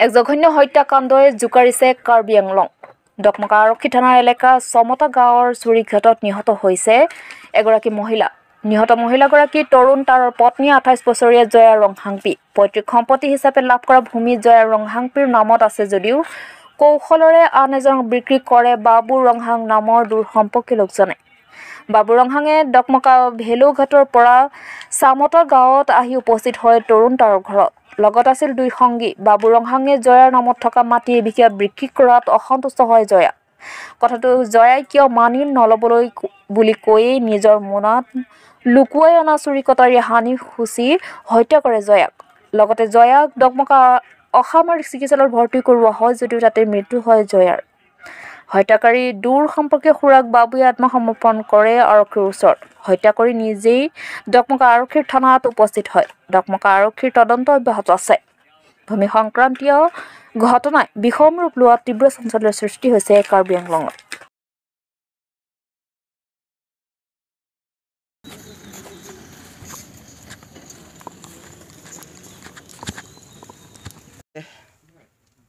এক জঘন্য হত্যাকাণ্ডই জোকাৰিছে কাৰ্বি আংলং। ডকমকা আৰক্ষী থানাৰ এলেকা চমতা গাঁৱৰ চুৰিঘাটত নিহত হৈছে এগৰাকী মহিলা। নিহত মহিলাগৰাকী তৰুণ তাৰৰ পত্নী 28 বছৰীয়া জয়া ৰংহাংপি। পৈতৃক সম্পত্তি হিচাপে লাভ কৰা ভূমি জয়া ৰংহাংপিৰ নামত আছে যদিও কৌশলৰে আন এজনক বিক্ৰী কৰে বাবু ৰংহাং নামৰ দূৰ সম্পৰ্কীয় লোকজনে। বাবু ৰংহাঙে ডকমকা ভেলুঘাটৰ পৰা চামতা গাঁৱত আহি উপস্থিত হয় তৰুণ তাৰৰ ঘৰত। লগত আছিল দুই সংগী। বাবু ৰংহাঙে জয়াৰ নামত থকা মাটি এবিঘা বিক্ৰী কৰাত অসন্তুষ্ট হয় জয়া। কথাটো জয়াই কিয় মানি নল'বলৈ বুলি কৈয়ে নিজৰ মোনাত লুকুৱাই অনা চুৰি কটাৰী হানি খুচি হত্যা কৰে জয়াক। লগতে জয়াক ডকমকা অসামৰিক চিকিৎসালয়ত ভৰ্তি কৰোৱা হয় যদিও তাতে মৃত্যু হয় জয়াৰ। হত্যাকাৰী দূৰ সম্পৰ্কীয় খুৰাক বাবুৱে আত্মসমৰ্পণ কৰে আৰক্ষীৰ ওচৰত। হত্যা কৰি নিজেই ডকমকা আৰক্ষীৰ থানাত উপস্থিত হয়। ডকমকা আৰক্ষীৰ তদন্ত অব্যাহত আছে। ভূমি সংক্ৰান্তীয় ঘটনাই বিষম ৰূপ লোৱাত তীব্ৰ চাঞ্চল্যৰ সৃষ্টি হৈছে কাৰ্বি আংলঙত।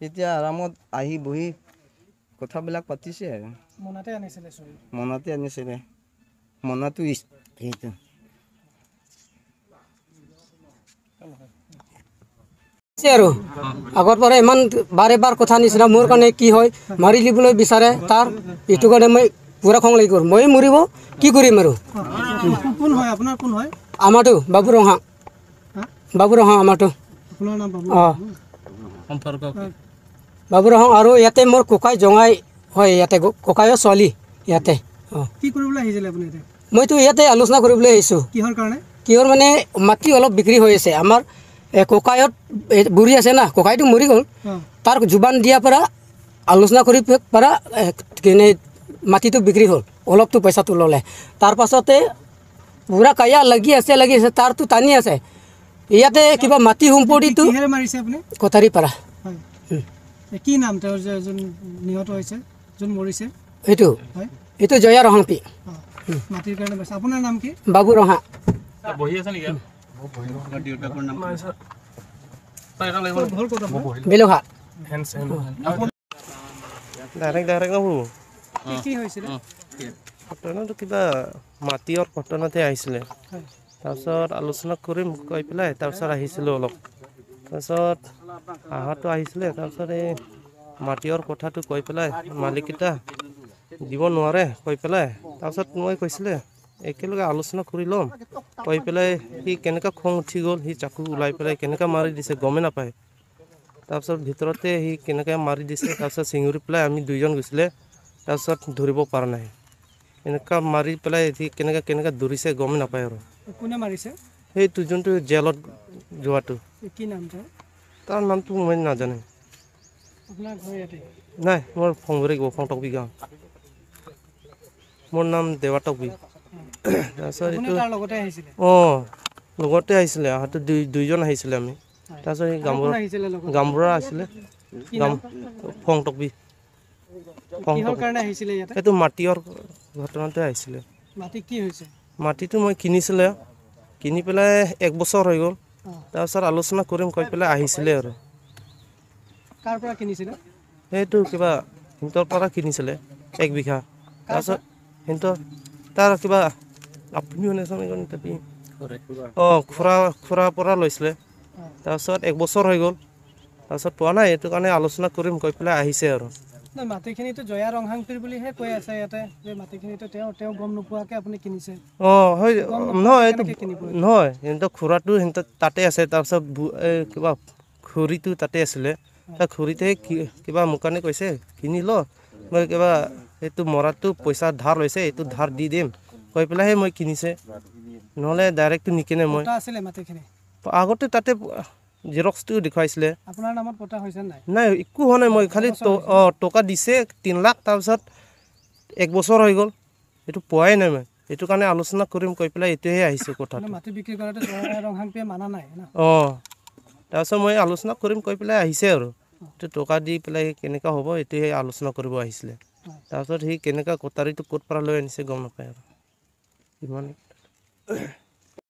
তেতিয়া আৰামত আহি বহি কথাবিলাক পাতিছে আৰু। মোনাতে আনিছিলে চুৰি? মোনাতে আনিছিলে, মোনাটো সেইটো আৰু আগৰ পৰা ইমান বাৰে বাৰ কথা নিচিনা মোৰ কাৰণে কি হয় মাৰি দিবলৈ বিচাৰে, তাৰ এইটো কাৰণে মই পূৰা খং লাগি গ'ল। মই মৰিব কি কৰিম আৰু। কোন হয় আপোনাৰ? কোন হয়? আমাৰটো বাবু ৰংহাং। বাবু ৰংহাং আমাৰটো। অঁ, বাবু ৰংহাং। আৰু ইয়াতে মোৰ ককাই জঙাই হয়, ইয়াতে ককায়ৰ ছোৱালী ইয়াতে। অঁ, কি কৰিবলৈ আহিছিলে আপুনি ইয়াতে? মইতো ইয়াতে আলোচনা কৰিবলৈ আহিছোঁ। কিহৰ কাৰণে? কিহৰ মানে মাটি অলপ বিক্ৰী হৈ আছে আমাৰ। ককায়ত বুঢ়ী আছে না, ককাইটো মৰি গ'ল, তাৰ জোবান দিয়াৰ পৰা আলোচনা কৰি পৰা কেনে মাটিটো বিক্ৰী হ'ল, অলপটো পইচাটো ল'লে। তাৰপাছতে পূৰা কায়া লাগি আছে, লাগি আছে, তাৰটো টানি আছে। ইয়াতে কিবা মাটি সম্পত্তিটো কটাৰী পাৰা। কি নাম তেওঁৰ যোন নিহত হৈছে, যোন মৰিছে? এইটো এইটো জয়া ৰহাংপি। মাটিৰ কাৰণে। আপোনাৰ নাম কি? বাবু ৰহা। বহি আছে নেকি? বেলুঘাট। ডাইৰেক্ট ডাইৰেক্ট নহ'ব। কি হৈছিলে ঘটনাটো? কিবা মাটিৰ ঘটনাতে আহিছিলে। তাৰপিছত আলোচনা কৰিম কৈ পেলাই তাৰপিছত আহিছিলোঁ অলপ। তাৰপিছত অহাটো আহিছিলে, তাৰপিছত এই মাটিৰ কথাটো কৈ পেলাই মালিককেইটা দিব নোৱাৰে কৈ পেলাই, তাৰপিছত মই কৈছিলে একেলগে আলোচনা কৰি ল'ম কৈ পেলাই সি কেনেকুৱা খং উঠি গ'ল, সি চাকু ওলাই পেলাই কেনেকুৱা মাৰি দিছে গমেই নাপায়। তাৰপিছত ভিতৰতে সি কেনেকৈ মাৰি দিছে, তাৰপিছত চিঙৰি পেলাই আমি দুইজন গৈছিলে, তাৰপিছত ধৰিব পৰা নাই। এনেকুৱা মাৰি পেলাই সি কেনেকৈ কেনেকৈ দৌৰিছে গমেই নাপায়। আৰু কোনে মাৰিছে? সেইটো যোনটো জেলত যোৱাটো। কি নাম তাৰ? তাৰ নামটো মই নাজানো। আপোনাৰ ঘৰ ইয়াতে? নাই, মোৰ ফংবৰী ফংটকবি গাঁও। মোৰ নাম দেৱা টকবি। তাৰপিছত এইটো অঁ লগতে আহিছিলে, অহাটো দুইজন আহিছিলে আমি। তাৰপিছত এই গামবুঢ়া গামবুঢ়া আছিলে, গাম ফংটকবি। সেইটো মাটিৰ ঘটনাতে আহিছিলে। মাটিটো মই কিনিছিলে, কিনি পেলাই এক বছৰ হৈ গ'ল। তাৰপিছত আলোচনা কৰিম কৈ পেলাই আহিছিলে আৰু। সেইটো কিবা সিহঁতৰ পৰা কিনিছিলে এক বিঘা। তাৰপিছত সিহঁতৰ তাৰ কিবা আপুনি অঁ খুৰা খুৰাৰ পৰা লৈছিলে। তাৰপিছত এক বছৰ হৈ গ'ল, তাৰপিছত পোৱা নাই, এইটো কাৰণে আলোচনা কৰিম কৈ পেলাই আহিছে আৰু। মাটিখিনিতো জয়া ৰংহাংপিৰ বুলিহে কৈ আছে ইয়াতে, যে মাটিখিনিতো তেওঁ গম নোপোৱাকৈ আপুনি কিনিছে? অঁ হয়, নহয় এইটো নহয়, সিহঁতৰ খুৰাটো সিহঁতৰ তাতে আছে। তাৰপিছত এই কিবা খুৰীটো তাতে আছিলে, তাৰ খুৰীতে কিবা মোৰ কাৰণে কৈছে কিনি ল, মই কিবা এইটো মৰাটো পইচা ধাৰ লৈছে, এইটো ধাৰ দি দিম কৈ পেলাইহে মই কিনিছে, নহ'লে ডাইৰেক্টটো নিকিনে। মই আগতে তাতে জেৰক্সটো দেখুৱাইছিলে। আপোনাৰ নামত পতা হৈছে নাই? নাই, একো হোৱা নাই। মই খালি অঁ টকা দিছে 3 লাখ, তাৰপিছত এক বছৰ হৈ গ'ল, এইটো পোৱাই নাই মই। এইটো কাৰণে আলোচনা কৰিম কৈ পেলাই এইটোহে আহিছে কথাটো। মাটি বিক্ৰী কৰাটো মানা নাই? অঁ, তাৰপিছত মই আলোচনা কৰিম কৈ পেলাই আহিছে আৰু। এইটো টকা দি পেলাই কেনেকুৱা হ'ব এইটোহে আলোচনা কৰিব আহিছিলে। তাৰপিছত সি কেনেকুৱা কটাৰীটো ক'ত পৰা লৈ আনিছে গম নাপায় আৰু ইমান।